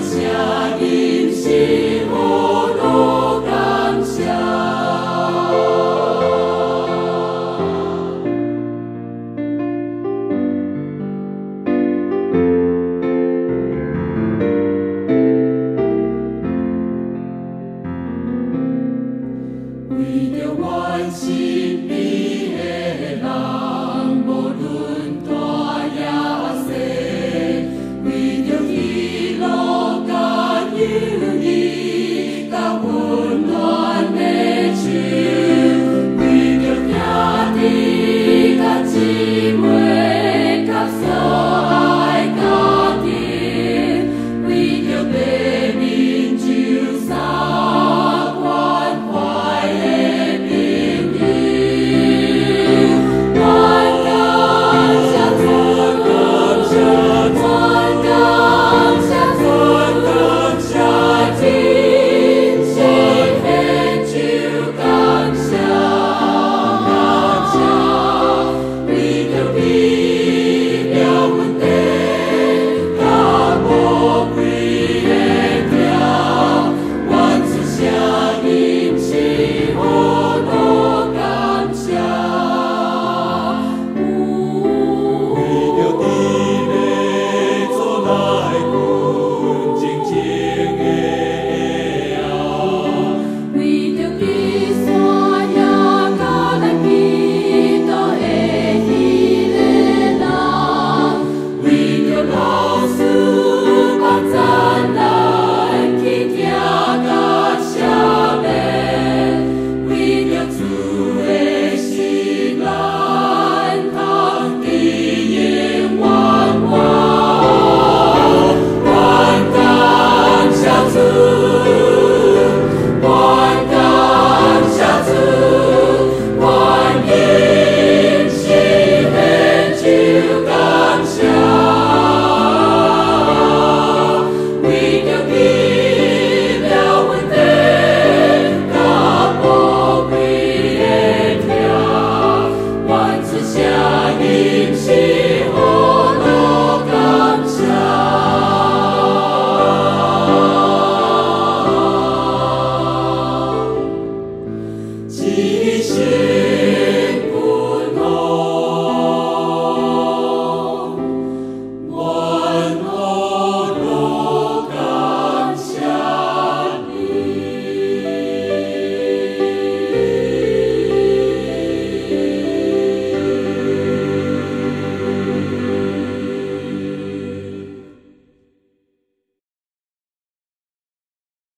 主聲音是何落感謝。為著阮身邊的人，無論大抑細，為著喜樂佮友誼，佮溫暖的手，為著兄弟佮姊妹，佮所愛家庭，為著白面酒三關懷的朋友，阮感謝主，阮感謝主，真心獻酒感謝，感謝，為著美妙恩典，佮寶貴的疼，願主聲音是何落感謝。為著佇咧主內困靜靜的愛，為著基山遐佮咱祈禱的彼个人，為著老師幫贊咱去聽佮赦免，為著主的心咱通得永遠活。阮感謝主，阮感謝主，阮因心獻酒感謝，為著基